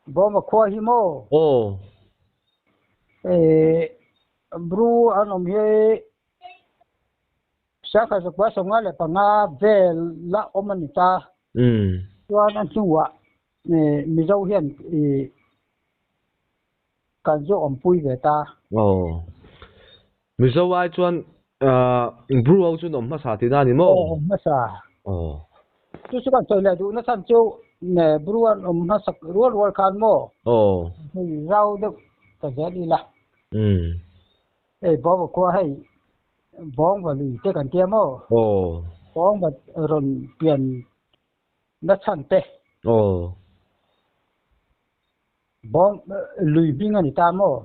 Bawma khua hi maw? Aw. Bru an awm hi Sangha zakua 55 vel la awm a ni ta. Chuan a hnuah Mizo hian kan zu awmpui ve ta. Aw. Mizo ai chuan Bru ho chu an awm hmasa tihna a ni maw? Aw, awm hmasa. Aw. Chu chu kan sawi leh duhna chhan chu Bru an awm hmasak rual rual khan maw? Aw. Hei zau deuh ta zel ila. Hei Bawngva khua hei Bawngva lui te kan tia maw? Aw. Bawngva rawn pian na chhan te. Aw. Bawng lui hming a ni ta maw?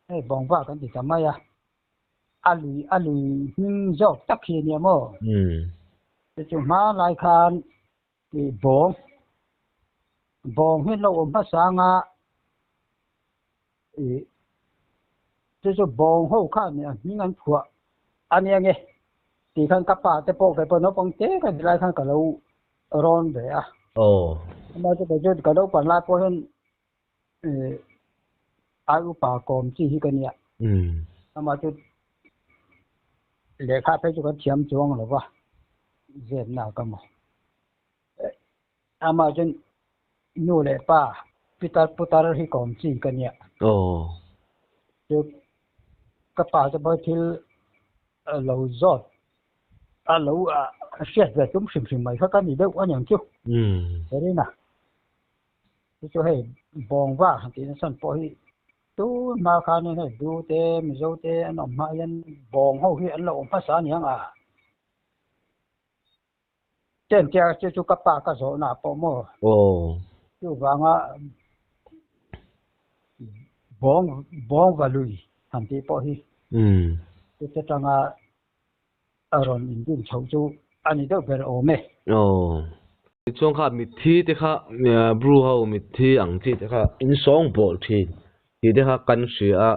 Hei Bawngva kan ti ta mai a. A lui a lui hming zawk tak hi a nia maw? Chu chu hma lai khan i bawng bawng hi lo awm hmasa anga i chu chu bawng ho khan a hming an phuah a nia nge tih khan ka pa te pawh kei pawh naupang te ka ni lai khan ka lo rawn ve a. Amah chu kei chu ka naupang lai pawh hian ai upa kawm chi hi ka nia. Amah chu lehkha phei chu kan thiam chuang lo va, zepna ka maw. Amah chuan nu leh pa pitar putar hi kawm chi ka nia. Chu ka pa chu pawh thil lo zawt a lo hriat ve tum hrim hrim mai kha ka ni deuh a niang chu. Rin a. Chu chu hei bawngva han tih nachhan pawh hi tun hma khanin hei Du te Mizo te an awm hma hian bawng ho hi an lo awm hmasa a niang a. Chen tia chu chu ka pa ka zawhna ah pawh maw? Chuvanga bawng bawngva lui han tih pawh hi chu atanga a rawn indin chhoh chu a ni deuh ber awm e. Aw. Tichuan kha mitthi te kha Bru ho mitthi ang chi te kha in sawng bawl thin tih te kha kan hria a.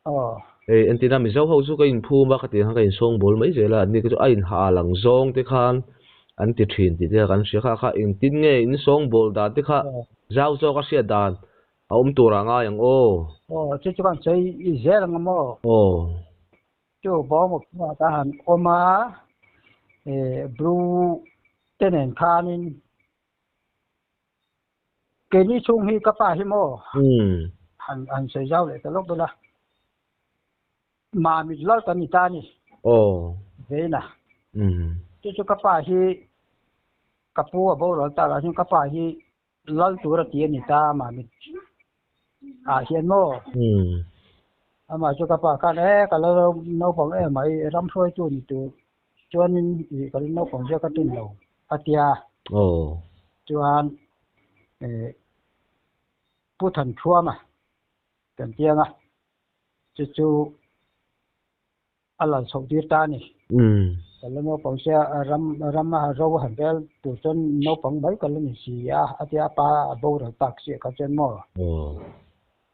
Aw. Hei entina Mizo ho chu ka inphum a khatiang khan ka insawng bawl mai zel a, anni kha chu a inhah lang zawng te khan an ti thin tih te kha kan hria kha kha engtin nge insawng bawl dan te kha zau zawk a hriat dan a awm tur ah ngai ang aw. Aw chu chu kan sawi zel ang a maw? Aw. Chu bawng chungah ka han awm a, Bru te nen khanin keini chhung hi ka pa hi maw han han sawi zau leh ta lawk ila, Mamit lal kan ni ta a ni. Veina. Chu chu ka pa hi ka pu a boral ta lah hian ka pa hi Lal tur a ti a ni ta Mamit ah hian maw? Amah chu ka pa khan e ka la naupang em mai ram hruaitu ni tur chuanin ih ka la naupang zia ka tum lo a tia. Chuan Pu Thanṭhuama kan tiang a chu chu A lal chhoh tir ta a ni. Ka la naupang sia ram ram a ro a han rel tur chuan naupang mai ka la ni si a, a tia a pa a boral tak chiah kha chuan maw?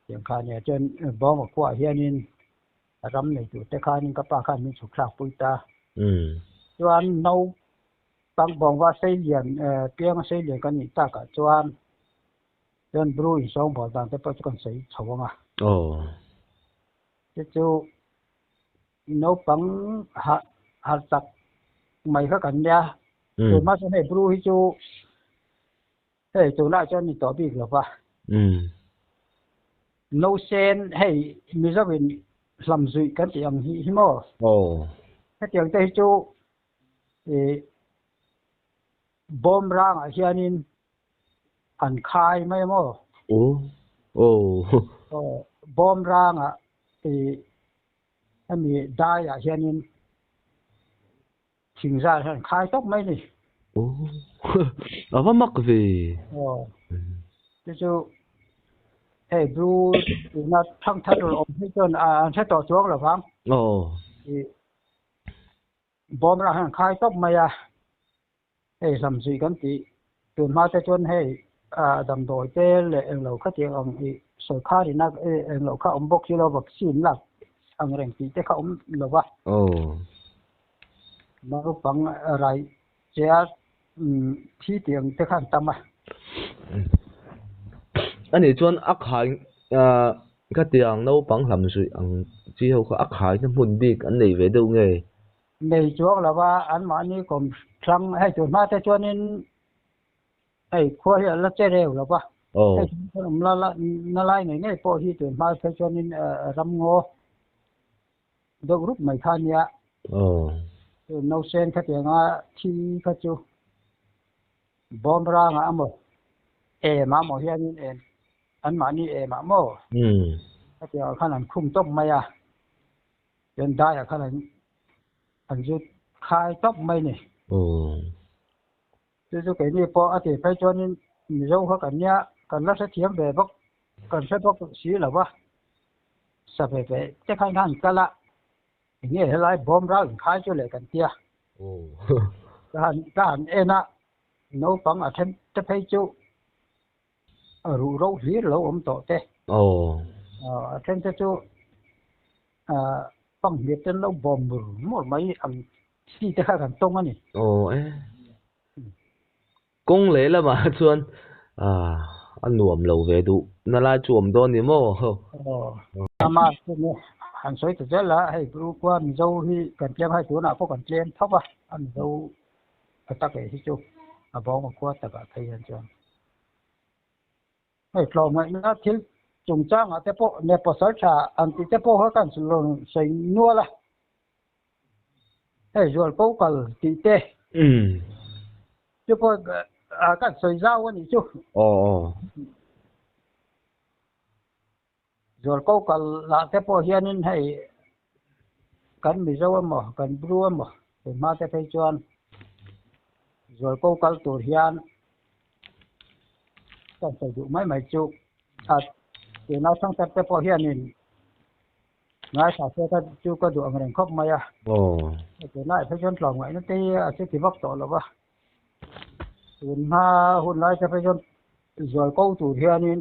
Tiang kha nia chuan Bawngva khuaah hianin ram nei tur te khanin ka pa khan min chhuk thlak pui ta. Chuan naupang Bawngva Seilian pianga Seilian kan nih takah chuan chuan Bru insawngbawl dan te pawh chu kan sawi chho ang a. Chu chu naupang harh tak mai kha kan nia. Tun hma chuan hei Bru hi chu hei tunlaiah chuan ni tawh bik lo va. Nausen hei Mizoin hlam zuih kan tih ang hi hi maw? Hetiang te hi chu ih bawm rangah hianin an khai mai maw? Bawm rangah ih hemi daiah hianin thingzar hian an khai tawp mai a ni. A va mak ve. Aw. Chu chu hei bru tuna thangthar tur awm hi chuan an hre tawh chuang lo vang. Aw. Ih bawm rang hian an khai tawp mai a. Hei hlamzuih kan tih tun hma te chuan hei damdawi te leh englo kha tih ang ih sawrkar ina englo kha awm bawk si lo vaccine lak ang reng tih te kha awm lo va. Naupang raih che a thi tih ang te kha an tam a. Ani chuan a khai khatiang naupang hlam zuih ang chi ho kha a khaina hmun bik an nei ve deuh nge? Nei chuang lo va, anmahni kawm thlang hei tun hma te chuanin hei khua hi a la che reu lo va, hei tun awm la na lai ngei ngei pawh hi tun hma phei chuanin ramngaw deuh rup mai kha a nia. Tun nausen khatianga thi kha chu Bawm rangah a maw? Em ah maw hianin em anmahni em ah maw? Hetiangah khan an khum tawp mai a, chuan daiah khan an an zut khai tawp mai ni. Chu chu keini pawh a tih phei chuanin Mizo kha kan nia, kan la hrethiam ve bawk, kan hre bawk si lo va, sa ve ve te khan khan kal a, enge helai bawm rau inkhai chu leh kan tia. Ka han ka han en a, naupang a then te phei chu a ruh ro hlir lo awm tawh te. A then te chu panghmir ten lo bawm mur mur mai ang chi te kha kan tawng a ni. Kawng leh lamah chuan a nuam lo ve duh na lai chu awm dawn ni maw? Ama chu ni han sawi ta zel a, hei Bru khua Mizo hi kan tlem hai tunah pawh kan tlem tho va, a Mizo tha tak eh hi chu a bawng a khua takah phei hian chuan hei tlawmngaihna thil chungchangah te pawh ne pasal tha an tih te pawh kha kan rawn sawi nual a. Hei zual ko kal tih te. Chu pawh kan sawi zau a nih chu. Zual ko kal lah te pawh hianin hei kan Mizo emaw kan Bru emaw tunhma te phei chuan zual ko kal tur hian kan sawi duh mai mai chu. Tunah thangthar te pawh hianin Ngaithla se ka chu ka duh ang reng khawp mai a. Tunlai phei chuan tlawm ngaihna te hi a che ti vak tawh lo va. Tun hma hun lai te phei chuan zual ko tur hianin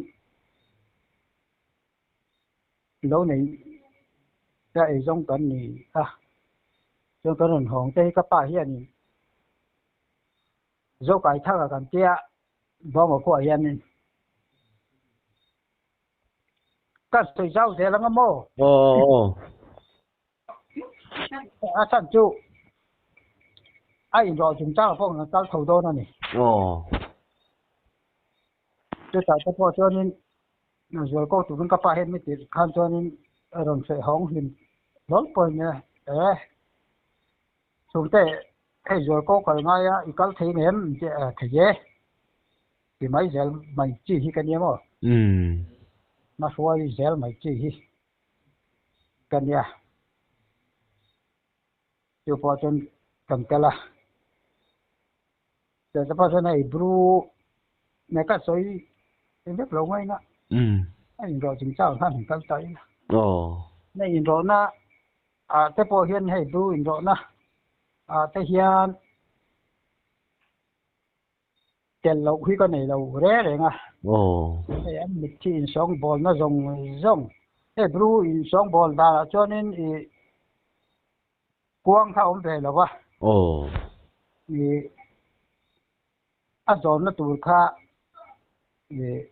lo nei ta eizawng kan ni a. Chuan kan rawn hawng te hi ka pa hianin Zokai thak a kan tia Bawngkaw khuaah hianin Ka sawi zau zel anga maw? Aw. A chhan chu a inrawh chungchangah pawh kan kal tho dawn a ni. Aw. Chutah te pawh chuanin zual ko turin ka pa hian mi tirh khan chuanin a rawn feh hawng hlim hlawl pawhin e. Chhungte hei zual ko kal ngai a i kal thei em thei e. Ti mai zel mai chi hi ka nia maw? Hmahruai zel mai chi hi ka nia. Chu pawh chuan kan tel a. Chutah pawh chuan hei Bru nge ka sawi vek lo ngaina. A inrawh chungchang khan han kal ta ila. Hei inrawhna ah te pawh hian hei Bru inrawhna ah te hian Tel loh hi ka nei lo re reng a. Hei an mitthi insawng bawlna zawng zawng. Hei Bru insawng bawl danah chuanin i kuang kha a awm ve lo va. I a zawnna tur kha i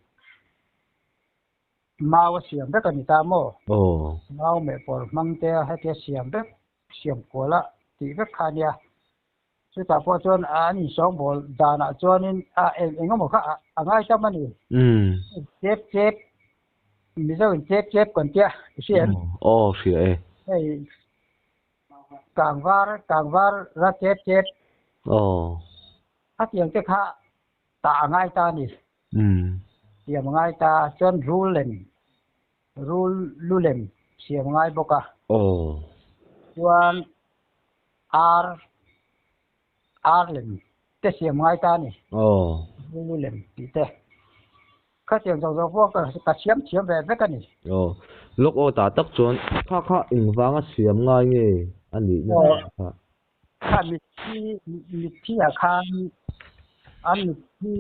mau a siam vek a ni ta maw? Mau meh pawr hmang te a hetia siam vek siam kual a tih vek kha a nia. Chutah pawh chuan an insawngbawl danah chuanin a eng eng emaw kha a ngai tam a ni. Chep chep, Mizoin chep chep kan tia, i hria em? Aw, hria e. Hei, kangvar, kangvar ra chep chep. Aw. Khatiang te kha tah a ngai ta a ni. Siam a ngai ta, chuan rul lem, rul lu lem siam a ngai bawk a. Aw. Chuan Ar ar lem te siam ngai ta a ni. Aw. Lu lem tih te. Khatiang zawk zawk pawh ka siam thiam ve vek a ni. Aw. Lawk aw ta tak chuan kha kha engvanga siam ngai nge a nih na kha. Kha mitthi mitthi ah khan an mitthi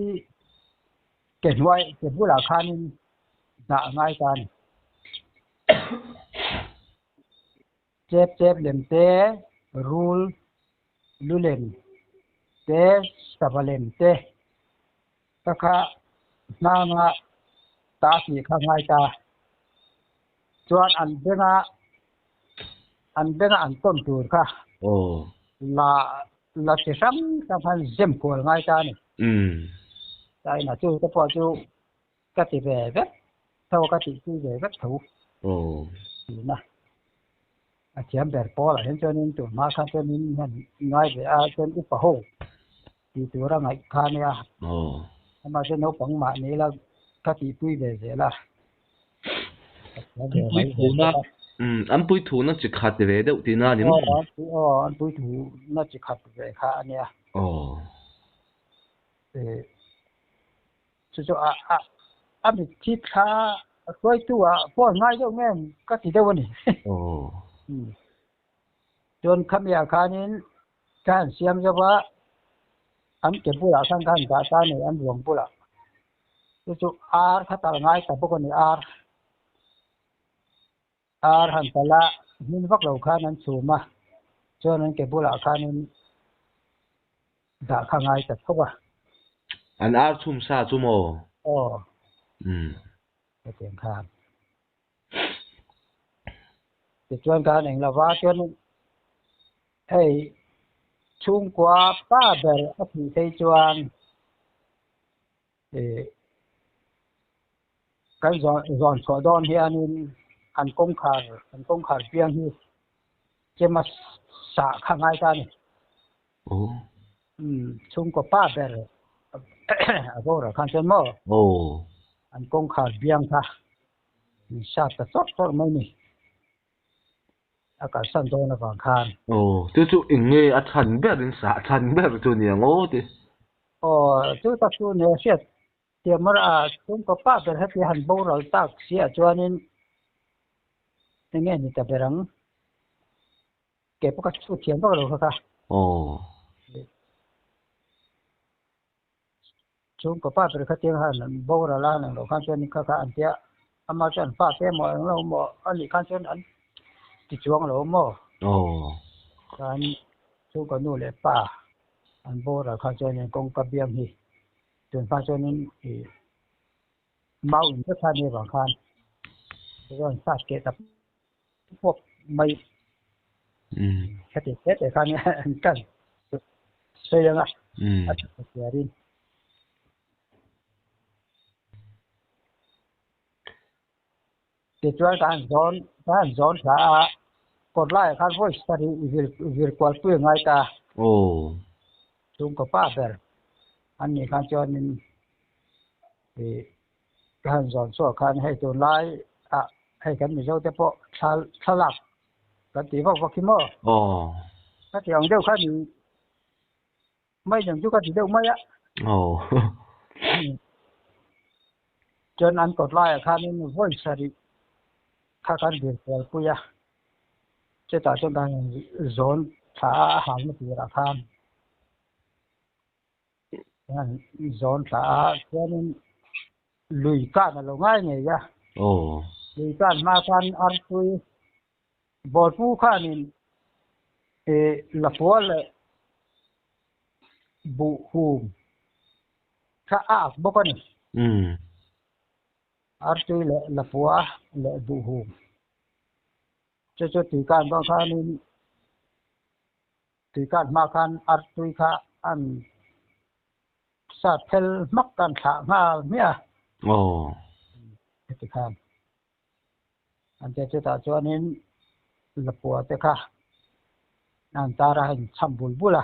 ke hnuai ke bulah khanin dah a ngai ta a ni. Chep chep lem te, rul lu lem te, sava lem te ka kha hnanga Ta tih kha ngai ta. Chuan an benga an benga an tawn tur kha la la chi hrang hrang khan zem kual ngai ta a ni. Tain a chu te pawh chu ka ti ve vek tho ka tih pui ve vek tho tihna a thiam ber pawl ah hian chuanin tun hma khan chuanin hian ngai ve a chuan upa ho tih tur a ngaih kha nia amah chuan naupang mahni ila ka tih pui ve zel a an pui thuna an pui thuna chi khat ve deuh tihna a ni maw? Aw an pui thuna chi khat ve kha a nia. Chu chu a a a mitthi thla a hruaitu ah pawh an ngai deuh nge ka ti deuh a ni. Chuan khami ah khanin ka han siam zauh a, an ke bulah khan ka han dah ta a ni, an ruang bulah. Chu chu ar kha tal ngai ta bawk a ni, ar. Ar han tal a, hmin vak lo khan an chhum a, chuan an ke bulah khanin dah kha ngai ta tho a. An ar chhum sa chu maw? Aw. Hetiang khan. Tichuan khan eng lova chuan hei chhungkua pa ber a thih phei chuan Kan zawn chhuah dawn hianin an kawngkhar an kawngkhar piang hi chema sah kha ngai ta a ni. Chhungkaw pa ber a boral khan chuan maw an kawngkhar biang kha min sat ta chawrh chawrh mai a ni. A kalsan dawn avang khan. Aw, chu chu eng nge a chhan ber in sah chhan ber chu ni ang aw ti. Aw, chu tak chu nia hriat thiam a chhungkaw pa ber heti han boral tak si ah chuanin eng nge ni ta ber ang? Kei pawh ka chhut thiam vak lo kha kha. Aw. Chhungkaw pa ber kha tiang han an boral a nang loh khan chuan kha kha an tia ama chuan an fa te emaw eng lo emaw a nih khan chuan an ti chuang lo maw? Aw. Chuan chhungkaw nu leh pa an boral khan chuanin kawngka biang hi tun hma chuanin ih mau in vek kha a nih avang khan chuan sat keh ta pawp mai. Heti teh teh khan an tan sawi ang a, a tha chiarin. Tichuan ka han zawn ka han zawn thla a, kawt laiah khan vawi sarih vir vir kual pui a ngai ta. Chhungkaw pa ber an nih khan chuanin ih ka han zawn chhuah khan hei tunlai ah hei kan Mizo te pawh thla thlalak kan tih vak vak hi maw? Ka tih ang deuh kha ni mai dang chu ka ti deuh mai a. Chuan an kawt laiah khanin vawi sarih kha kan vir kual pui a, chutah chuan kan zawn thla a halna turah khan Kan zawn thla a, chuanin lui kan a lo ngai ngei a. Lui kan hma khan arpui bawlpu khanin ih lapua leh buh hum kha a ak bawk a ni. Artui leh lapua leh buh hum chu chu tui kan dawn khanin Tui khan hma khan artui kha an sat phel hmak an thlah nghal hmiah a. Aw. Heti khan. An tia chutah chuanin lapua te kha an tar a hei cham bul bul a.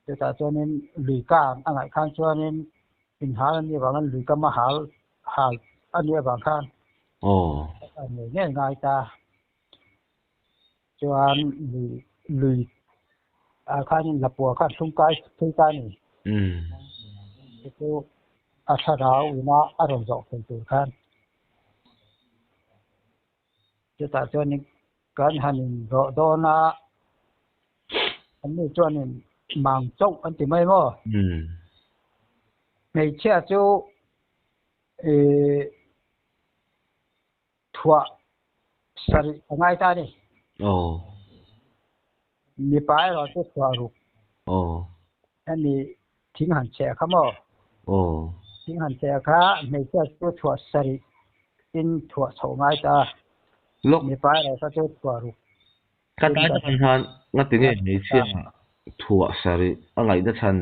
Chutah chuanin lui kang a ngaih khan chuanin inhal a nih avangin lui kam a hal hal a nih avang khan a ngei ngei ngai ta. Chuan lui lui ah khanin lapua khan thlung kai phei ta a ni. Chu chu a thlarau ina a rawn zawh phei tur khan. Chutah chuanin kan han inrawh dawn a, anni chuanin mang chauh an ti mai maw? Hmeichhia chu ih thuah sarih a ngai ta a ni. Mipa erawh chu thuah ruk. Hemi thing han chheh kha maw? Thing han cheh kha hmeichhia chu thuah sarih in thuah chhoh ngai ta a. Lawk. Mipa erawh kha chu thuah ruk. Ka tlai takah khan ngati nge hmeichhia thuah sarih a ngaihna chhan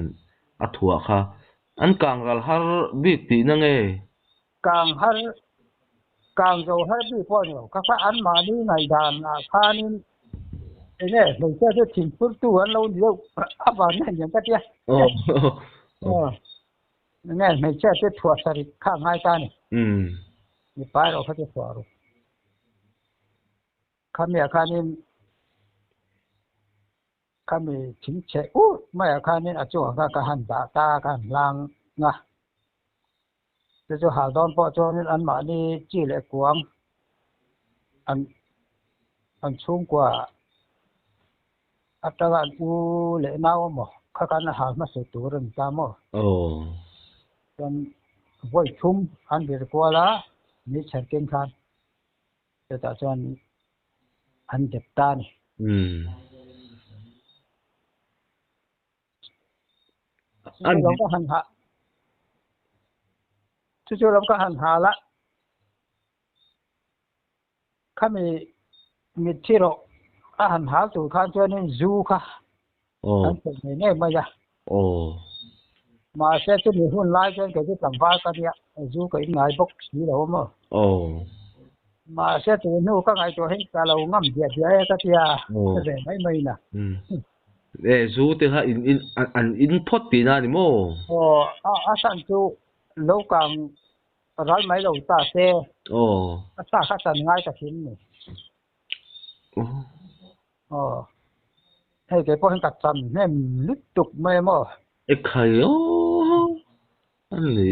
a thuah kha an kang ral har bik tihna nge? Kang har, kang zo har bik pawh a ni lo. Kha kha anmahni ngaihdan ah khanin enge hmeichhia chu thinphurtu an lo ni deuh avang nge niang ka tia. Aw. Enge hmeichhia chu thuah sarih kha a ngai ta a ni. Mipa erawh kha chu thuah ruk. Khamiah khanin khami thing chhe ut maiah khanin a chungah khan ka han dah ta ka han hlang a. Chu chu hal dawn pawh chuanin anmahni chi leh kuang an an chhungkua atanga an u leh nau emaw kha khan a hal hmasa tur a ni ta maw? Aw. Chuan vawi thum an vir kual a, meichher keng khan. Chutah chuan an dep ta a ni. Chu chu lo ka han ha chu chu lo ka han hal a, khami mitthi rawh a han hal tur khan chuanin zu kha an pawh ngei ngei mai a. Mahse chumi hun lai chuan kei chu tlangval ka nia, zu ka in ngai bawk si lo a maw. Mahse tu hnu ka ngaihtuah hi ka lo ngam diah diah e ka tia ka ve mai mai in a. E zu te kha in in an in phawt tihna a ni maw? Aw, a san chu lo kang ral mai lo ta se. A sa kha chan ngai ta thin ni. Aw, hei kei pawh hian ka chan hnem lutuk mai maw? E khai aw, a ni.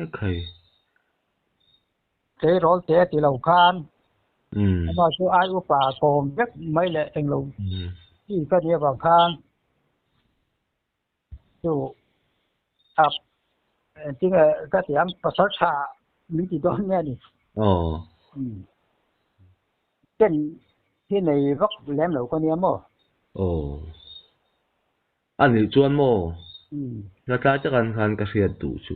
E khai. Tleirawl te a ti lo khan amah chu ai upa kawm vek mai leh englo chi ka nih avang khan chu a engtinge ka ti ang pasal tha min ti dawn nge a ni. Ken hi nei vak lem lo ka nia maw? Aw. A nih chuan maw? Hla tlai takan khan ka hriat duh chu.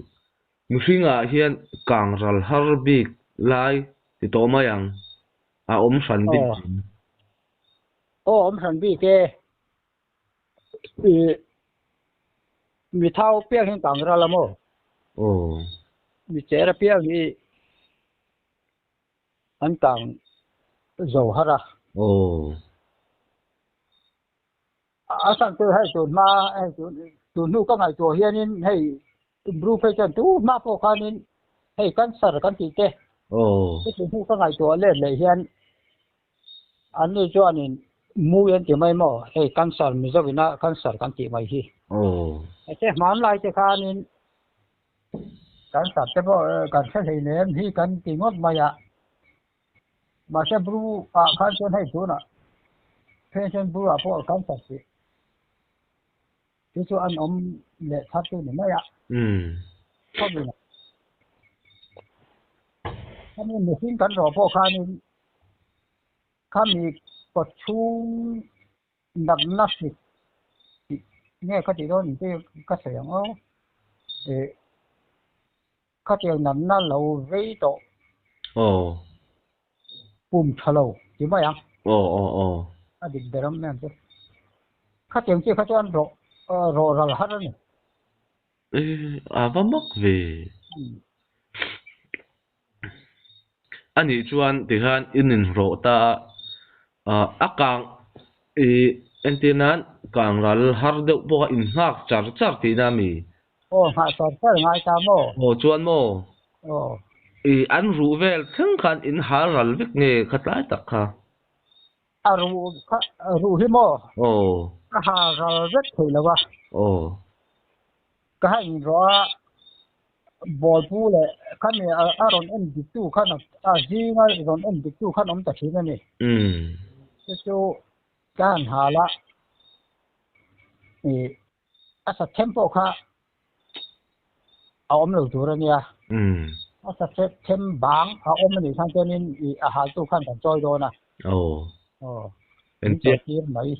Mihringah hian kang ral har bik lai ti tawh mai ang. A awm hran bik em? Aw, awm hran bik e. I mi thau piang hian kang ral a maw? Aw. Mi cher apiang hi an kang zo har a. Aw. A san chu hei tun hma hei tun tun hnu ka ngaihtuah hianin hei bru phei chuan tu hma pawh khanin hei cancer kan tih te tun hnu ka ngaihtuah let leh hian anni chuanin mui an ti mai maw hei cancer Mizo ina cancer kan tih mai hi. Mahse hmanlai te khanin cancer te pawh kan hre hleinem hi kan ti ngawt mai a. Mahse bru ah khan chuan hei tunah pension bru ah pawh cancer tih chu chu an awm leh thar chu ni mai a. Khawin khami mihring kan rawh pawh khanin khami kaw chhung natna hrik tih nge ka tih dawn in ka sawi ang aw. Khatiang natna lo vei tawh. Aw. Pum tha lo ti mai ang. Aw aw aw. A dik ber ang nen chu. Khatiang chi kha chuan rawh rawh ral har a ni. E a va mak ve. A nih chuan tikhan in inrawh ta a, a kang i entir nan kang ral har deuh pawh a innghak char char tihna a mi? Aw nghah char char ngai ta maw? Aw chuan maw? Aw. I an ruh vel thleng khan in hal ral vek nge kha tlai tak kha? A ruh kha ruh hi maw? Aw. A hal ral vek thei lo a. Aw. Ka ha inrawh a, Bawlpu leh khami a rawn en diktu khan a zinga rawn en diktu khan awm ta thin a ni. Chu chu ka han hal a, ih a sa them pawh kha a awm lo tur a nia. A sa them bang a awm a nih khan chuanin ih a haltu khan kan chawi dawn a. Aw. Aw, min chawi tir mai.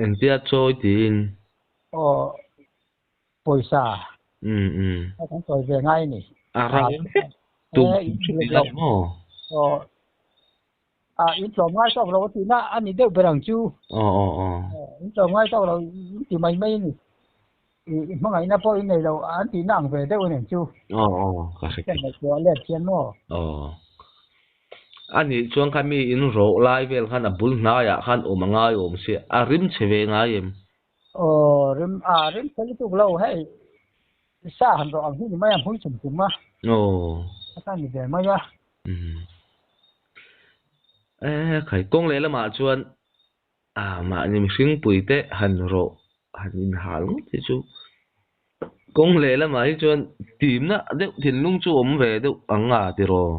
Engtia chawi tiin? Aw, pawisa. Kan sawi ve ngai a ni. A ral vek tum hrim ila ni maw? Aw. A in tlawm ngai tawk lo a tihna a ni deuh ber ang chu. Aw aw aw. In tlawm ngai tawk lo in ti mai mai a ni. I hmangaihna pawh i nei lo an tihna ang ve deuh a ni ang chu. Aw aw ka hre thei. Ngaihtuah let hian maw? Aw. A nih chuan kha mi in rawh lai vel khan a bul hnaiah khan awm a ngai awm sia, a rim chhe ve ngai em? Aw rim a rim chhe lutuk lo hei sa han rawh ang hi ni mai a hmui chum chum a. Aw. A kha ni ve mai a. E khai kawng leh lamah chuan a mahni mihring pui te han rawh han inhal ngawt hi chu kawng leh lamah hi chuan timna deuh thinlung chu awm ve deuh ang a tiraw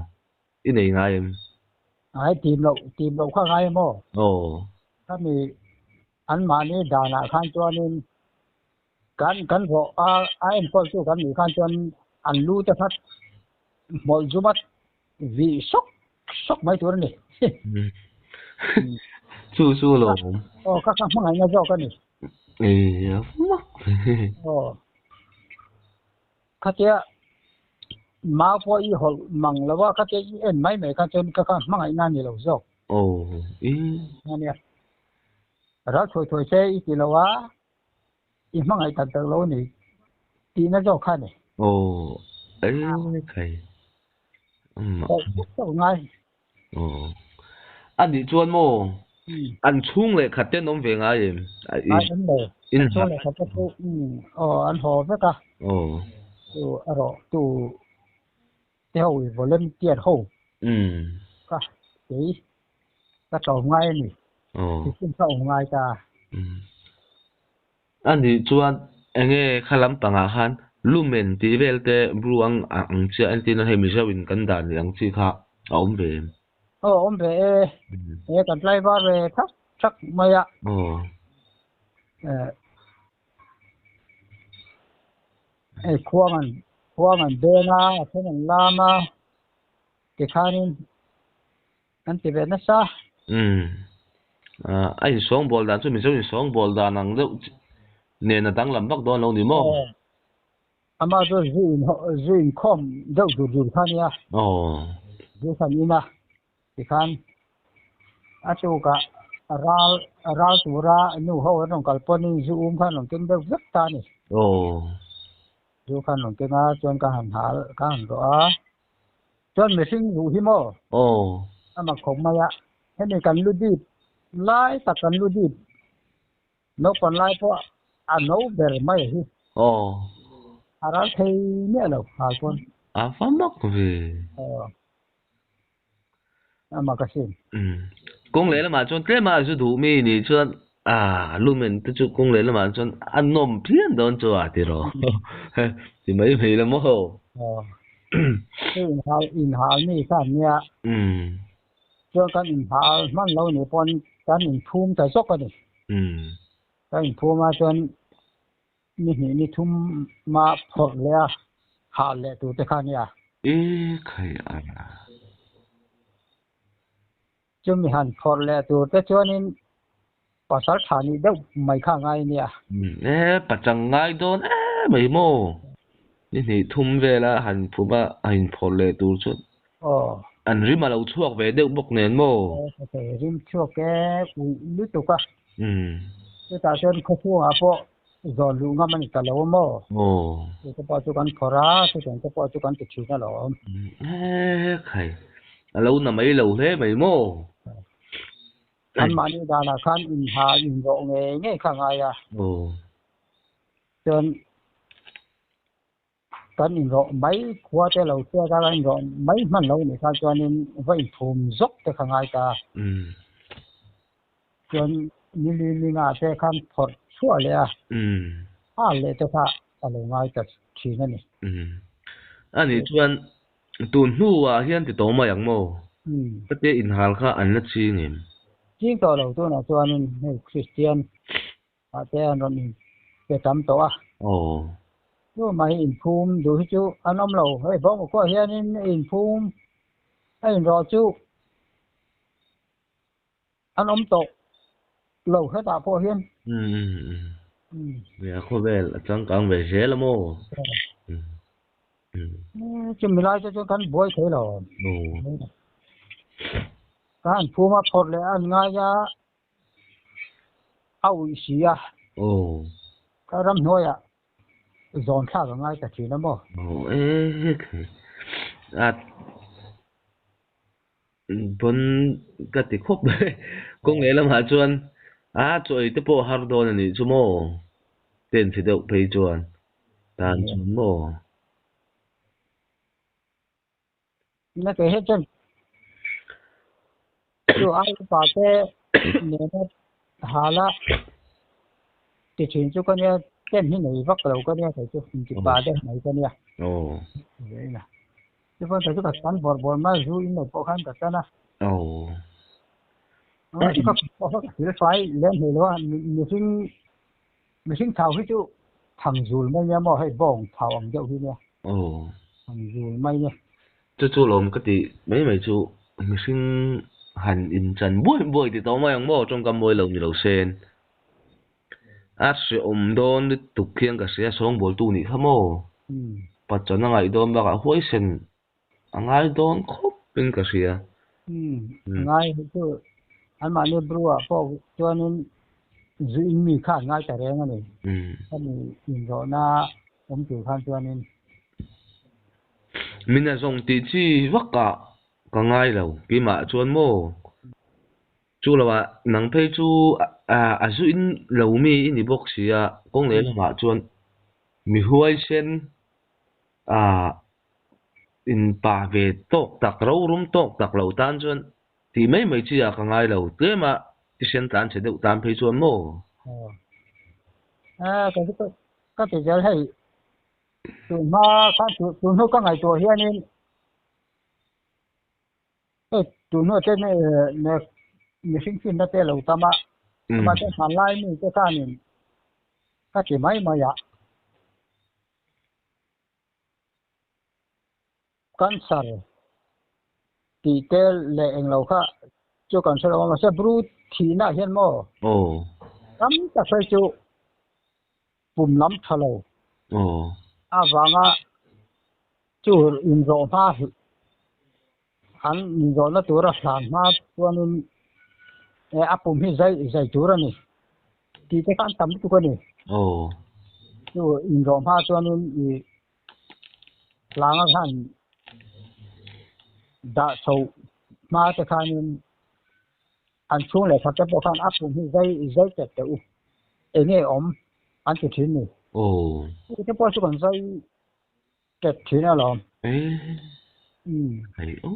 i nei ngai em? Ai tim loh tim loh kha ngai em aw? Aw. Khami an mahni danah khan chuanin Kan kan rawh a a enkawl tu kan nih khan chuan an lu te kha hmawlh zum a vih sawk sawk mai tur a ni. Chu chu lo awm. Aw ka ka hmangaihna zawk a ni. Ei a mak. Aw khatia mau pawh i hawlh mang lo a khatia i en mai mai khan chuan ka ka hmangaihna a ni lo zawk. Aw i. Ania ral thuai thuai se i ti lo a. I hmangaih tak tak lo a ni tihna zawk kha a ni. Aw, ei khai. Chauh ngai. Aw. A nih chuan maw, an chhung leh khat te an awm ve ngai em? Ai an lo. An chhung leh khat te chu aw an haw vek a. Aw. Chu erawh tu te ho i volunteer ho kha kei ka tlawm ngai a ni. Thisen kha awm ngai ta. A nih chuan enge kha lampangah khan lumen tih vel te bru ang ang chiah entir nan hei Mizo in kan dan leh ang chi kha a awm ve em? Aw awm ve e. He kan tlaivar ve thak thak mai a. Aw. Hei khuang an khuang an beng a, a then an lam a, tikhanin an ti ve nasa. Umm. A insawngbawl dan chu Mizo insawngbawl dan ang deuh nen a danglam vak dawn lo ni maw? Amah chu zu in zu inkhawm deuh dur dur kha nia. Aw. Zu khan in a. Tikhan a tukah ral ral tura nu ho an rawn kal pawhin zu um khan rawn keng deuh vek ta a ni. Aw. Zu khan rawn keng a, chuan ka han hal ka han rawh a. Chuan mihring ruh hi maw? Aw. A mak khawp mai a. Hemi kan lu dip lai tak kan lu dip naupang lai pawh a no ber mai hi. Aw. A ral thei miah lo hal pawn. A va mak ve. Aw. A mak asin. Kawng leh lamah chuan tlem a zu duh mi nih chuan a lumen te chu kawng leh lamah chuan a nawm phian dawn chu a ti rawh. Ti mai mai la maw. Inhal inhal mi kha an nia. Chuan kan inhal hman lo nih pawn kan inphum ta zawk a ni. Kan inphum a chuan Ni hnih ni thum ma phawrh leh a, hah leh tur te kha a nia. E khai a. Chumi han phawrh leh tur te chuanin pasal tha nih deuh mai kha a ngai a nia. E pachang ngai dawn em mai maw? Ni hnih thum vela han phum a, a inphawrh leh tur chuan. Aw. An rim a lo chhuak ve deuh bawk nen maw? E rim chhuak e uih lutuk a. Chutah chuan khawchhungah pawh zawn luh ngam a ni ta lo a maw? Aw. Chu te pawh chu kan phawrh a, chutiang te pawh chu kan ti thin alawm. E khai, a lo na mai lo hle mai maw? Anmahni danah khan inha inrawh ngei ngei kha a ngai a. Aw. Chuan kan inrawh mai khua te lo chhiat a, kan inrawh mai hman lo nih khan chuanin va inphum zawk te kha ngai ta. Chuan nili linga te khan phawrh chhuah leh a, hal leh te kha a lo ngai ta thin a ni. A nih chuan tun hnuah hian ti tawh mai ang maw? Hetia inhal kha an la ching em? Ching tawh lo tunah chuanin hei Kristian Ah te an rawn in pe tam tawh a. Aw. Chu mai inphum duh hi chu an awm lo. Hei bawng khuaah hianin inphum a inrawh chu an awm tawh lo hetah pawh hian. Umm. Nia khawvel a changkang ve zel a maw? Chu milai te chuan kan buai thei lo. Ka han phum a phawrh leh an ngai a, a uih si a. Ka ramhnuaiah zawn thlak a ngai ta thin a maw? Bon ka ti khawp mai. Kawng leh lamah chuan a chaw ei te pawh har dawn a nih chu maw? Tent chhe deuh phei chuan tan chuan maw? Na kei he chuan chu ai upa te nena hala ti thin chu ka nia tent hi nei vak lo ka nia kei chu inti pa deuh mai ka nia. Chuan kei chu ka tan bawr bawr mai zu in lo pawh khan ka tan a. Chu ka pawh ka thil fai lem hlei lo a mihring mihring thau hi chu thang zul mai nia maw hei bawng thau ang deuh hi nia. Thang zul mai nia. Chu chu lawm ka tih mai mai chu mihring han inchan buai buai ti tawh mai ang maw tawngkam mawi lo ni lo sen. A hrehawm dawn lutuk hian ka hria sawngbawltu nih kha maw? Pachana ngaih dawn bakah huaisen a ngai dawn khawp in ka hria. A ngai hi chu anmahni bru-ah pawh chuanin zu in mi kha an ngai ta reng a ni. Khami inrawhna awm tur khan chuanin. Min a zawng tih chi vakah ka ngai lo keimah chuan maw? Chu lohah nang phei chu a zu in lo mi i ni bawk si a, kawng leh lamah chuan mi huaisen in pa ve tawk tak, rorum tawk tak lo tan chuan tih mai mai chi ah ka ngai lo, tlem a thisen tlan chhe deuh tan phei chuan maw? Ka ti zel hei, tunhma khan tunhnu ka ngaihtuah hianin Hei tunhnu te mihring finna te lo tam a, mahse hmanlai mi te khanin ka ti mai mai a. Cancer tih te leh englo kha chu kan hre lo a, mahse bru thihna ah hian maw tam tak phei chu pum lam tha lo avanga chu inzawh hma an inzawhna tura hlan hma chuanin a pum hi zai zai tur a ni tih te kha an tam lutuk a ni. Chu inzawh hma chuanin ih hlanga khan dah chho hma te khanin An chhung leh khat te pawh khan a pum hi zai zai tep teh u, eng nge awm an ti thin ni. Chu te pawh chu kan zai tep thin alawm. Hei o.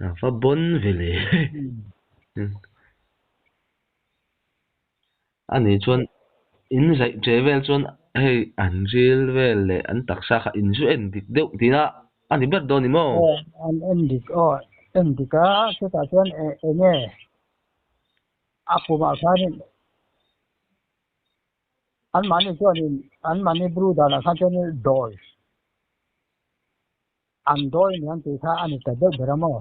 A va bawn ve le. A nih chuan in zaih che vel chuan hei an ril vel leh an taksa kha in zu en dik deuh tihna a ni ber dawn ni maw? Aw an en dik aw en dik a chutah chuan eng nge a pumah khanin anmahni chuanin anmahni bru danah khan chuanin dawi An dawi ni an tih kha a ni ta deuh ber a maw?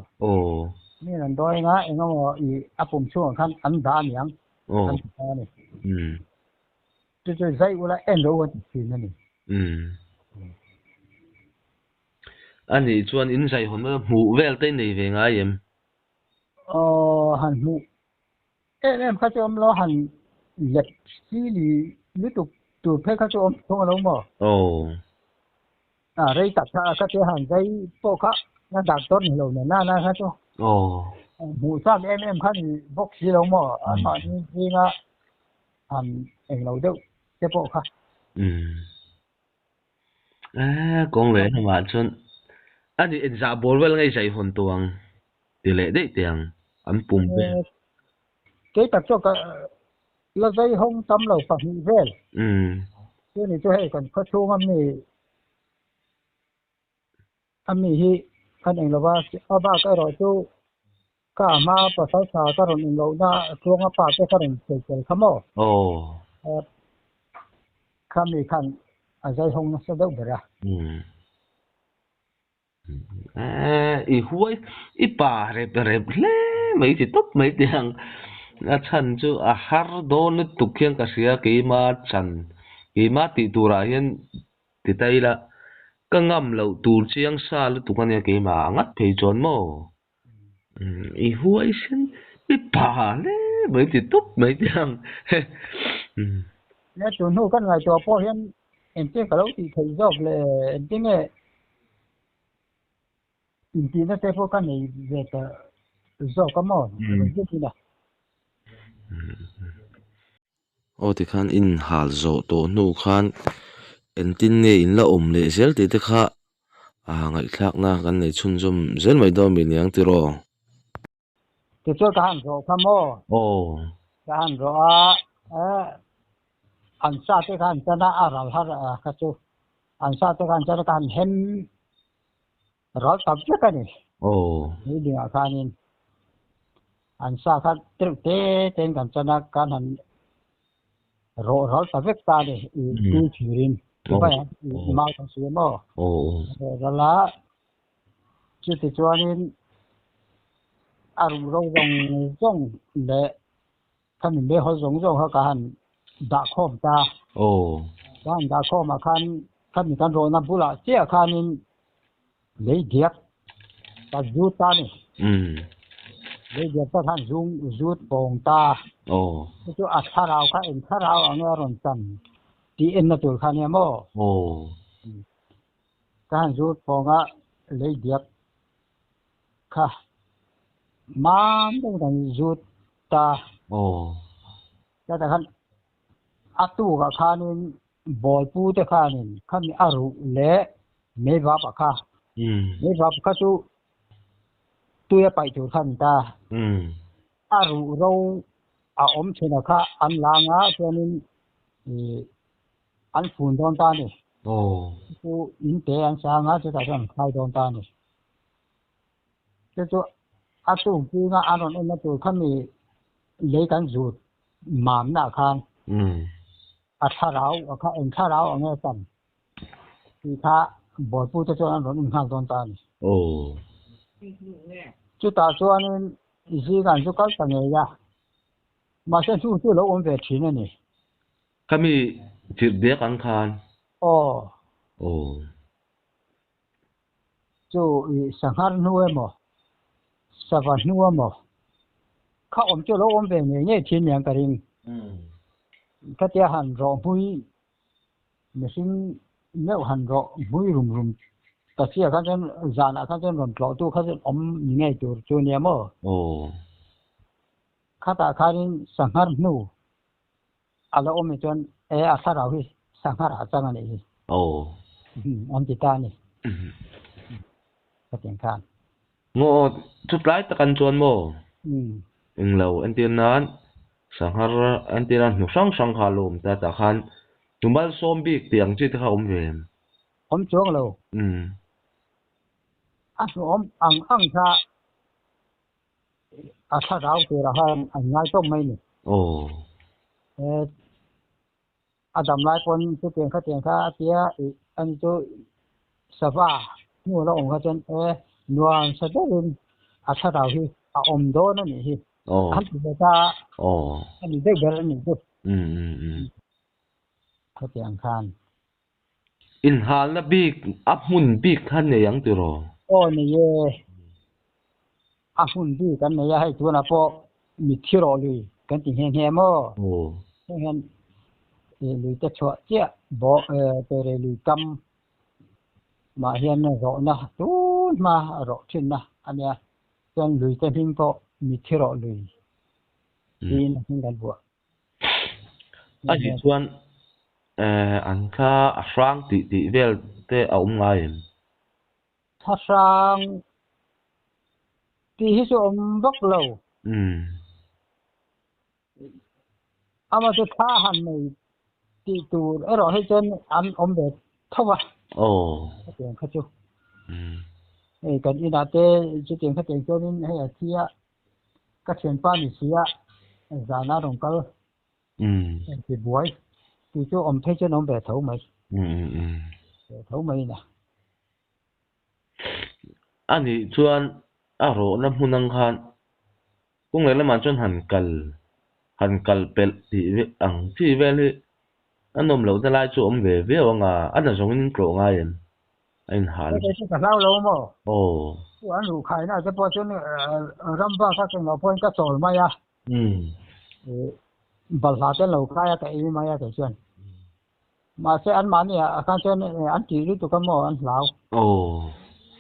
Mi an dawi anga eng emaw i a pum chhungah khan an dah a niang an ti ta a ni. Chu chu zai ula en lo an ti thin a ni. A nih chuan in zai hawn hmuh vel te i nei ve ngai em? Aw han hmuh em em kha chu awm lo han lep sili lutuk tur phei kha chu awm thung alo maw? A rei tak kha ka tia han zai pawh kha na doctor ni lo nen nana kha chu hmuh chak em em kha ni bawk si lo maw anmahni zinga han eng lo deuh te pawh kha. Kawng leh lamah chuan a ni engzah bawr vel ngei zai hawn tawh ang ti leh daih teh ang an pum vel. Kei tak chu ka la zai hawng tam lo pahnih vel. Chu ni chu hei kan khaw chhung a mi a mi hi kan eng lova a bak erawh chu ka hma pasal tha ka rawn in lohna tluanga pa te ka rawn sawi tel kha maw? Kha mi khan a zai hawng nasa deuh ber a. I huai i pa rep rep hle mai ti tawp mai teh ang. A chhan chu a har dawn lutuk hian ka hria keima chan keima tih turah hian. Ti ta ila, ka ngam loh tur chiang sa lutuk ania keimah a ngat phei chuan maw? I huaisen i pa hle mai ti tawp mai teh ang. He tun hnu kan ngaihtuah pawh hian engtin ka lo tih theih zawk le engtin nge intihna te pawh ka nei ve ta zawk a maw? Aw tikhan in hal zawh tawh hnu khan engtin nge in la awm leh zel tih te kha ah ngaihthlakna kan nei chhunzawm zel mai dawn mi niang tiraw? Tichuan ka han zawh kha maw? Aw. Ka han zawh a, eh an sa te kha an chan a, a ral har kha chu an sa te kha an chan a ka han hem Ral tak vek a ni. Aw. Ni dingah khanin an sa kha teuh te tein kan chan a, kan han rawh ral ta vek ta a ni i tui thirin. Tibai i mau kan si maw? Rawh ral a, chuti chuanin a ruhro zawng zawng leh Khami meihawl zawng zawng kha ka han dah khawm ta. Aw. Ka han dah khawm ah khan khami kan rawhna bulah chiah khanin lei diak ka zut ta a ni. Umm. Lei diak ta khan zung zut pawng ta. Aw. Chu chu a thlarau kha eng thlarau ang nge a rawn chan tih enna tur kha nia maw? Aw. Ka han zut pawng a lei diak Kha mam deuh kan zut ta. Aw. Chutah khan a tukah khanin bawlpu te khanin khami a ruh leh meivap a kha. Meivap kha chu tui a paih tur kha a ni ta. A ruh ro a awm thin a kha an lang a chuanin ih an fun dawn ta a ni. Aw. Chu in te an sang a chutah chuan an khai dawn ta a ni. Chu chu a tuk zinga a rawn enna tur kha mi lei kan zut mamna khan a thlarau a kha eng thlarau ang nge tam tih kha bawlpu te chuan an rawn en nghal dawn ta a ni. Chutah chuanin zingah an zu kal ta ngei a, mahse hnu chu lo awm ve thin a ni. Khami chirh dek ang khan. Aw. Aw. Chu i sanghar hnu emaw, sava hnu emaw kha awm chu lo awm ve ngei ngei thin niang ka ring. Khatia han rawh hmui mihring meuh han rawh hmui rum rum ta chiah khan chuan zanah khan chuan rawn tlawhtu kha chuan awm ni ngei tur chu nia maw? Khatah khanin sanghar hnu A la awm hi chuan e a thlarau hi sanghar ah chang a nih hi. Aw. An ti ta a ni. Ka tiang khan. Maw chu tlai tak an chuan maw? Englo entir nan sanghar entir nan hnu hrang hrang kha a lo awm ta tah khan hnu malsawm bik tih ang chi te kha a awm ve em? Awm chuang lo. A hnu awm ang ang kha A thlarau turah khan an ngai tawp mai ni. Aw. Eh, a dam lai pawn chutiang khatiang kha a tia ih ani chu sava hnu a lo awm kha chuan eh nuam sa deuhin a thlarau hi a awm dawn a nih hi. Aw. An ti ve ta a. Aw. A ni deuh ber a nih chu. Um um um. Khatiang khan. Inhalna bik a hmun bik kha nei ang tiraw? Aw nei e. A hmun bik an nei a, hei tunah pawh mitthi rawh lui kan ti nghe nghe maw? Aw. Heng hian lui te chhuah chiah bawh Tere lui kam mah hian rawhna tun hma rawh thinna a nia. Chuan lui te hming pawh mitthi rawh lui tiin a hming kan vuah. A nih chuan an thla a hrang tih tih vel te a awm ngai em? Thla hrang tih hi chu awm vak lo. Amah chu thla han nei tih tur erawh hi chuan an awm ve tho a. Aw. Hetiang kha chu. Hei kan inah te chutiang khatiang chuanin hei a thi a. Ka thianpa ni si a, zana rawn kal ti buai tih chu awm phei chuan awm ve tho mai. Ve tho mai ina. A nih chuan a rawhna hmun ang khan kawng leh lamah chuan han kal, han kal pelh tih ang chi vel hi A nawm lohna lai chu awm ve viau ang a, a na zawngin in tlawh ngai em? A inhal. Hei chu ka hlau lo maw? Aw. Chu an ruh khaina te pawh chuan ram bak a keng loh pawhin ka chawl mai a. Balhla te an lo khai a, ka ei mai a kei chuan. Mahse anmahni ah khan chuan an tih lutuk a maw an hlau. Aw.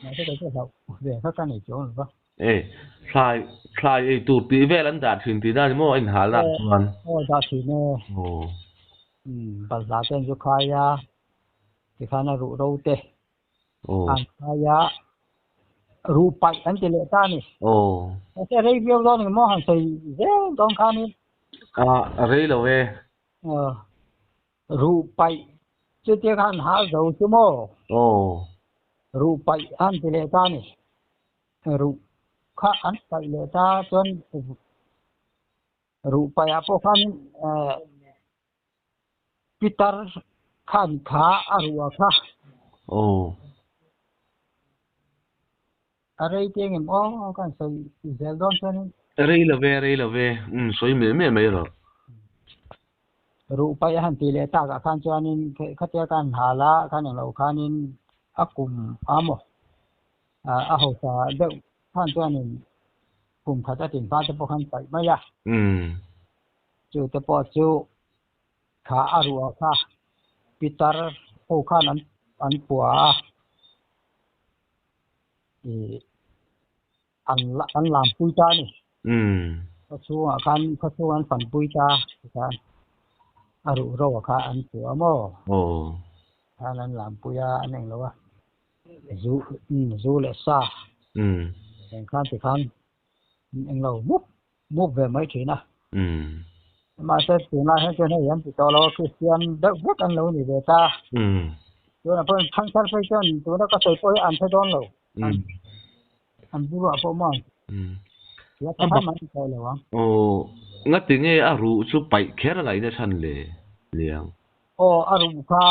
Mahse kei chu hlauh ve kha ka nei chuang lo va. E, thlai, thlai ei tur tih vel an dah thin tih na ni maw a inhal na ah chuan? Aw, dah thin e. Aw. Balhla te an zu khai a, tikhan a ruh ro te an khai a, ruh paih an ti leh ta a ni. Aw. Mahse rei viau dawn eng maw han sawi zel dawn khanin. A, rei lo e. Aw. Ruh paih chutia khan hal zo chu maw? Aw. Ruh paih an ti leh ta a ni. Ruh kha an paih leh ta chuan ruh paih ah pawh khan pitar khan kha a ruh a kha. Aw. A rei te engem aw ka han sawi zel dawn chuanin. Rei lo ve, rei lo ve, umm sawi meh meh mai rawh. Ruh paih a han tih leh tak ah khan chuanin khatia ka han hal a, khan englo khanin a kum a maw a hausa deuh khan chuanin kum khat a tin hma te pawh khan paih mai a. Chu te pawh chu kha a ruh ah kha pitar ho khan an pua a. An an lam pui ta a ni. Khaw chhungah khan khaw chhung an fan pui ta tikhan a ruh ro kha an puah a maw? Khan an lam pui a an eng lo a zu zu leh sa eng khan tikhan an eng lo mup mup ve mai thin a. Mahse tunlai hian chuan hei an ti tawh lo a Kristian deuh vek an lo ni ve ta. Tunah pawh thangthar phei chuan tuna ka sawi pawh hi an hre dawn lo. An bulah pawh maw? Tia ta kha mai tawh lo ang. Aw, ngati nge a ruh chu paih kher a ngaihna chhan le liang? Aw, a ruh kha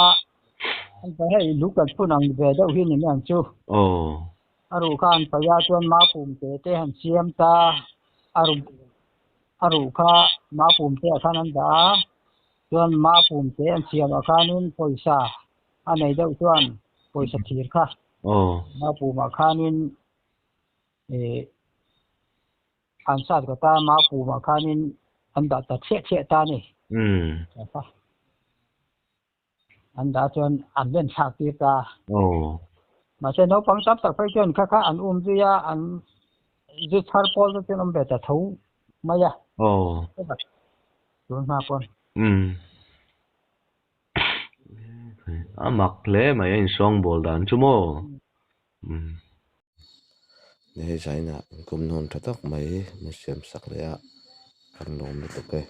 an paih hei lu kan phun ang ve deuh hi ni mai ang chu. Aw. A ruh kha an paih a chuan ma pum te te han siam ta, a ruh a ruh kha ma pum te ah khan an dah a, chuan ma pum te an siam ah khanin pawisa a nei deuh chuan pawisa thir kha ma pum ah khanin ih an sat ka ta ma pum ah khanin an dah ta thliah thliah ta a ni. An dah chuan an len thlak tir ta. Mahse naupang tam tak phei chuan kha kha an um zui a, an zu chhar pawl te chuan awm ve ta tho mai a. Tun hma pawn. A mak hle mai a insawngbawl dan chu maw? Hei China in kum hnawn tha tak mai min siam sak leh a, kan lawm lutuk e.